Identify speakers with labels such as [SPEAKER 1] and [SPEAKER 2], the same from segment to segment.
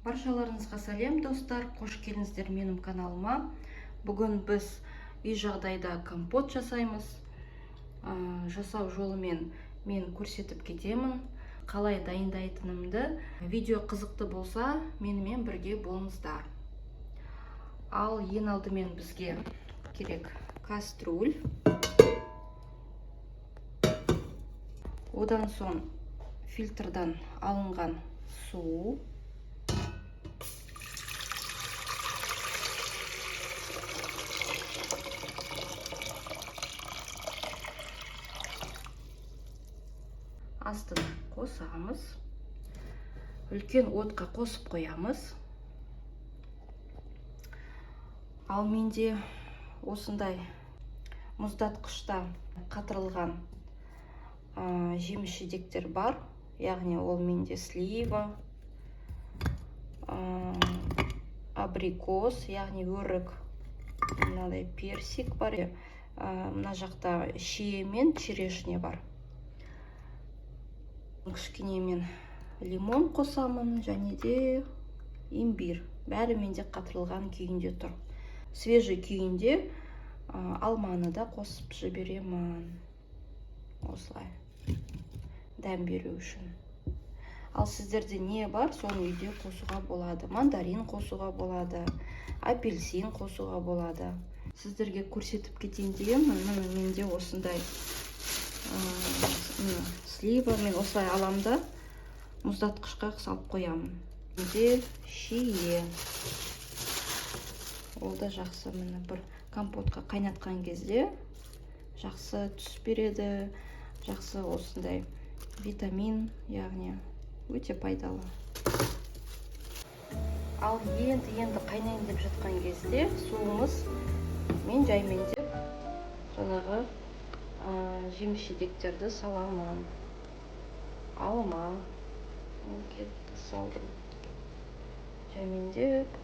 [SPEAKER 1] Баршаларыңызға сәлем, достар! Қош келдіңіздер менің каналыма. Бүгін біз үй жағдайда компот жасаймыз. Жасау жолымен мен көрсетіп кетемін. Қалай дайындайтынымды. Видео қызықты болса, менімен бірге болыңыздар. Ал ең алдымен бізге керек кастрюль. Одан соң фильтрдан алынған су. Астын қосамыз. Үлкен отқа қосып қоямыз. Ал менде осындай мұздатқышта қатырылған жеміс жидектер бар. Яғни ол менде слива, абрикос, яғни өрік, мынадай персик бар. Мына жақта шие мен черешня бар. Кішкене мен лимон қосамын және де имбирь. Бәрі менде қатырылған күйінде тұр. Свежий күйінде алманы да қосып жіберемін. Осылай дәм беру үшін. Ал сіздерде не бар, соны үйде қосуға болады. Мандарин қосуға болады, апельсин қосуға болады. Сіздерге көрсетіп кетейін дегенмін. Міне, менде осындай слива. Мен осылай аламын да мұздатқышқа салып қоямын. Менде шие. Ол да жақсы, міне, бір компотқа қайнатқан кезде жақсы түс береді, жақсы осындай витамин, яғни өте пайдалы. Ал енді қайнайын деп жатқан кезде суымыз мен жаймендеп жаңағы жеміс жидектерді саламын. Алма кетті, салдым. Жаймендеп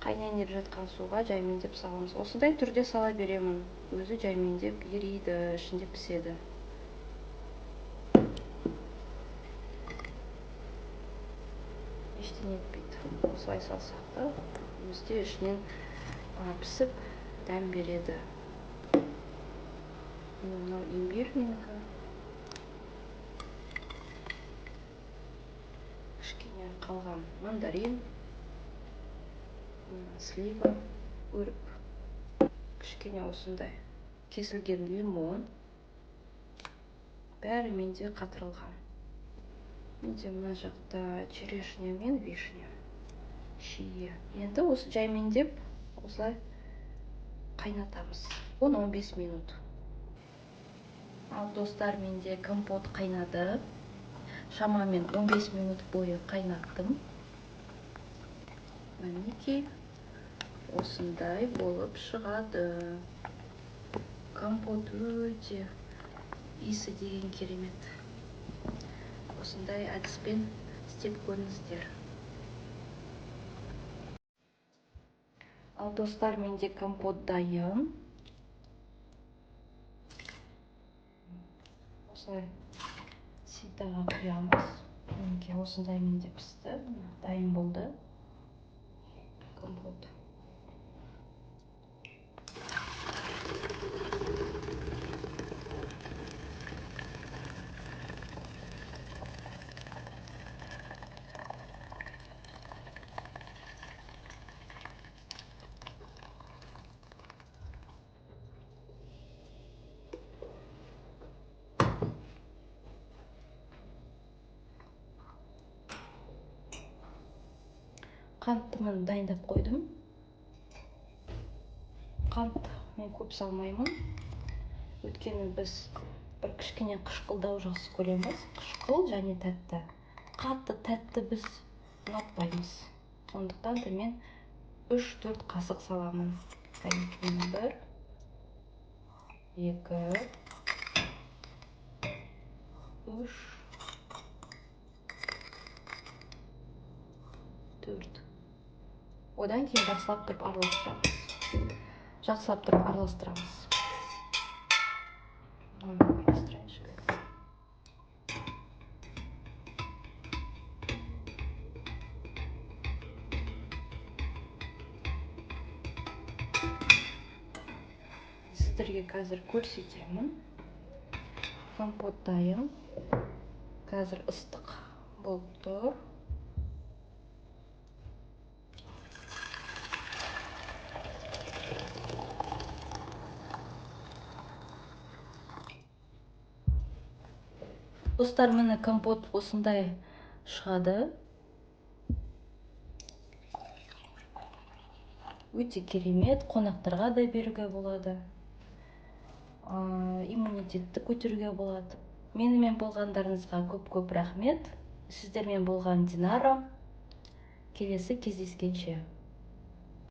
[SPEAKER 1] қайнайын деп жатқан суға жаймендеп саламыз. Осындай түрде сала беремін. Өзі жаймендеп ериді, ішінде піседі. Ештеңе етпейді. Осылай салсақ та өзі де ішінен пісіп дәм береді. Мынау имбирь менікі. Кішкене қалған мандарин, слива, өрік. Кішкене осындай кесілген лимон. Бәрі менде қатырылған. Менде мына жақта черешня мен вишня, шие. Енді осы жаймендеп осылай қайнатамыз. 10-15 минут. Ал достар, менде компот қайнады. Шамамен 15 минут бойы қайнаттым. Мінекей осындай болып шығады. Компот өте иісі деген керемет. Осындай әдіспен істеп көріңіздер. Ал достар, менде компот дайын. Осылай ситаға құямыз. Мінекей осындай менде пісті, дайын болды компот. Қантты мен дайындап қойдым. Қант мен көп салмаймын. Өйткені біз бір кішкене қышқылдау жақсы көреміз. Қышқыл және тәтті. Қатты тәтті біз ұнатпаймыз. Сондықтан да мен 3-4 қасық саламын. 1, 2, 3, 4. Одан кейін жақсылап тұрып араластырамыз. Жақсылап тұрып араластырамыз. Араластырайыншы. Сіздерге қазір көрсетемін. Компот дайын. Қазір ыстық болып тұр. Достар, міне компот осындай шығады. Өте керемет, қонақтарға да беруге болады. Иммунитетті көтеруге болады. Менімен болғандарыңызға көп-көп рахмет. Сіздермен болған Динара. Келесі кездескенше.